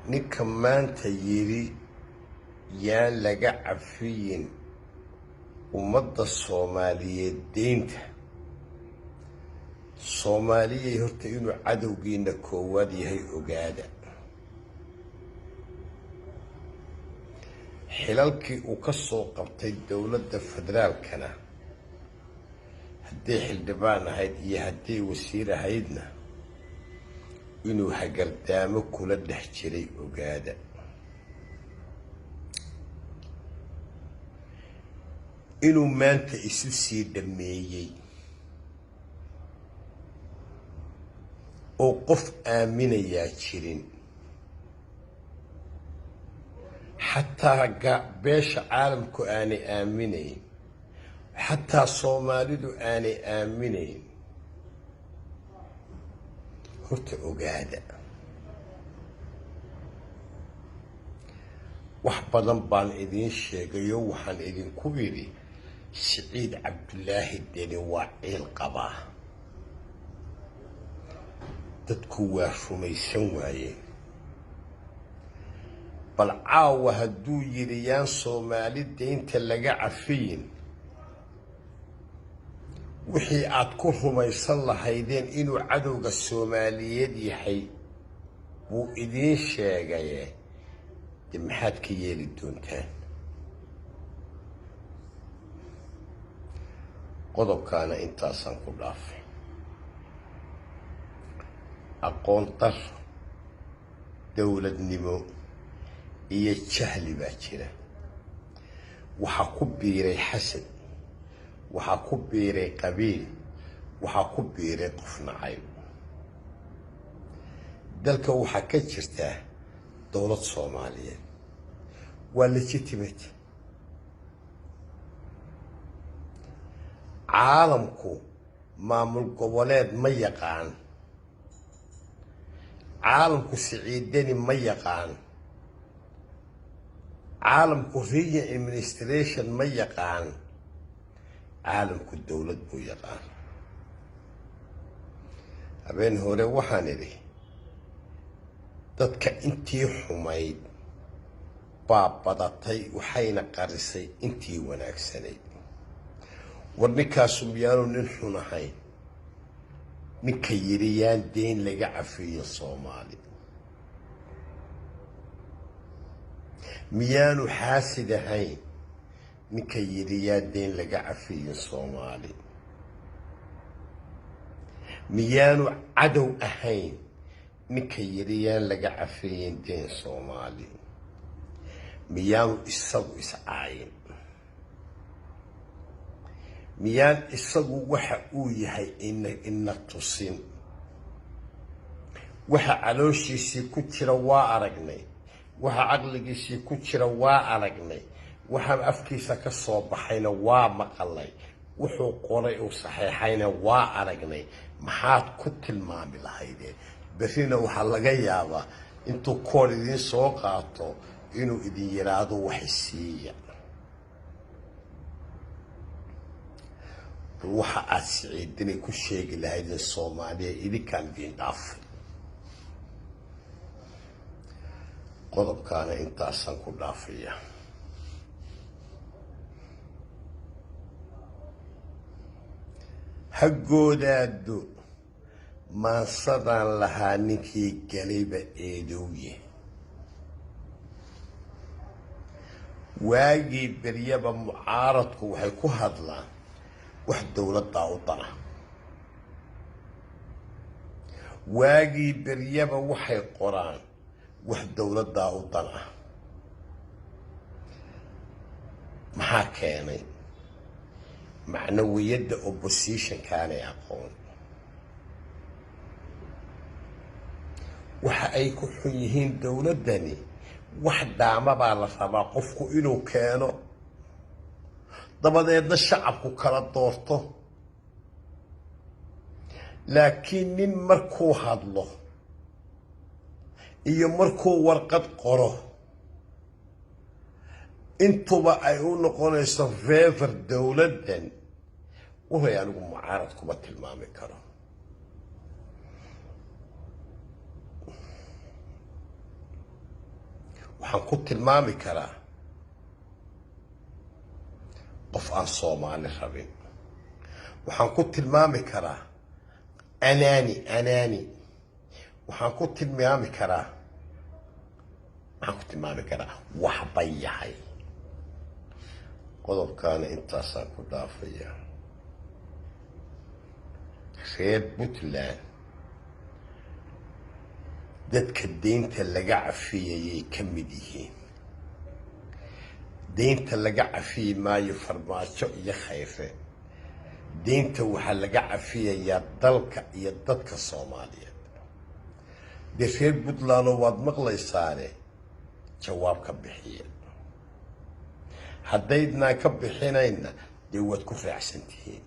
Ninka maanta yidhi yaan laga cafiyin ummadda Soomaaliyeed deynta, Soomaaliyay, horta inuu cadowgiina koowaad yahay ogaada. Xilalkii uu ka soo qabtay dowladda federaalkana, hadday xildhibaan ahayd iyo hadday wasiir ahaydna, inuu hagardaamo kula dhex jiray ogaada. Inuu maanta isu sii dhammeeyey oo qof aaminayaa jirin, xataa beesha caalamku aanay aaminayn, xataa Soomaalidu aanay aaminayn, horta ogaada. Wax badan baan idiin sheegayo, waxaan idinku idhi Siciid Cabdulaahi Deni waa ciil qabaa. Dadku waa rumaysan waayeen. Bal caawa hadduu yidhi yaan Soomaali deynta laga cafiyin, wixii aad ku rumaysan lahaydeen inuu cadowga Soomaaliyeed yahay buu idiin sheegaye, dee maxaad ka yeeli doontaan? Qodobkaana intaasaan ku dhaafay. Aqoon daro dowladnimo iyo jahli baa jira. Waxaa ku biiray xasad, waxaa ku biiray qabiil, waxaa ku biiray qof nacayb. Dalka waxaa ka jirtaa dowlad Soomaaliyeed, waa legitimate. Caalamku maamul goboleed ma yaqaan, caalamku Siciidani ma yaqaan, caalamku region administration ma yaqaan, caalamku dowlad buu yaqaan. Habeen hore waxaan idhi dadka intii xumayd baa badatay, waxayna qarisay intii wanaagsanayd. War ninkaasu miyaanu nin xun ahayn? Ninka yidhi yaan deyn laga cafiyo Soomaali, miyaanu xaasid ahayn? Ninka yidhi yaan deyn laga cafiyo Soomaali, miyaanu cadow ahayn? Ninka yidhi yaan laga cafiyin deyn Soomaali, miyaanu isagu iscaayin? Miyaan isagu waxa uu yahay ina tusin? Waxa calooshiisii ku jira waa aragnay, waxa caqligiisii ku jira waa aragnay, waxa afkiisa ka soo baxayna waa maqalay, wuxuu qoray uu saxeexayna waa aragnay. Maxaad ku tilmaami lahaydeen? Berrina waxaa laga yaabaa intuu koor idiin soo qaato inuu idin yidhaahdo waxisiiya. Bal waxa aad Siciidinay ku sheegi lahaydeen Soomaaliya, idinkaan idiin dhaafay. Qodobkaana intaasaan ku dhaafaya. Ha goodaado maansadaan lahaa ninkii galayba eedowye. Waagii beryaba mucaaradku waxay ku hadlaan wax dowladdaa u dana. Waagii beryaba waxay qoraan wax dowladdaa u dan ah. Maxaa keenay? Macnawiyadda oppositionkaanay aqoon. Waxa ay ku xun yihiin dowladdani, wax dhaama baa la rabaa qofku inuu keeno, dabadeedna shacabku kala doorto. Laakiin nin markuu hadlo iyo markuu warqad qoro intuba ay u noqonayso favor dowladdan, waray anigu mucaarad kuma tilmaami karo. Waxaan ku tilmaami karaa qof aan Soomaali rabin. Waxaan ku tilmaami karaa anaani, anaani. Waxaan ku tilmaami karaa, waxaan ku tilmaami karaa waxba yahay. Qodobkaana intaasaan ku dhaafaya. Reer Puntland dadka deynta laga cafiyayay ka mid yihiin. Deynta laga cafiyi maayo Farmaajo iyo Khayre. Deynta waxaa laga cafiyayaa dalka iyo dadka Soomaaliyeed. Dee reer Puntlandoo waad maqlaysaane, jawaab ka bixiya. Haddaydnaan ka bixinayna, dee waad ku raacsan tihiin.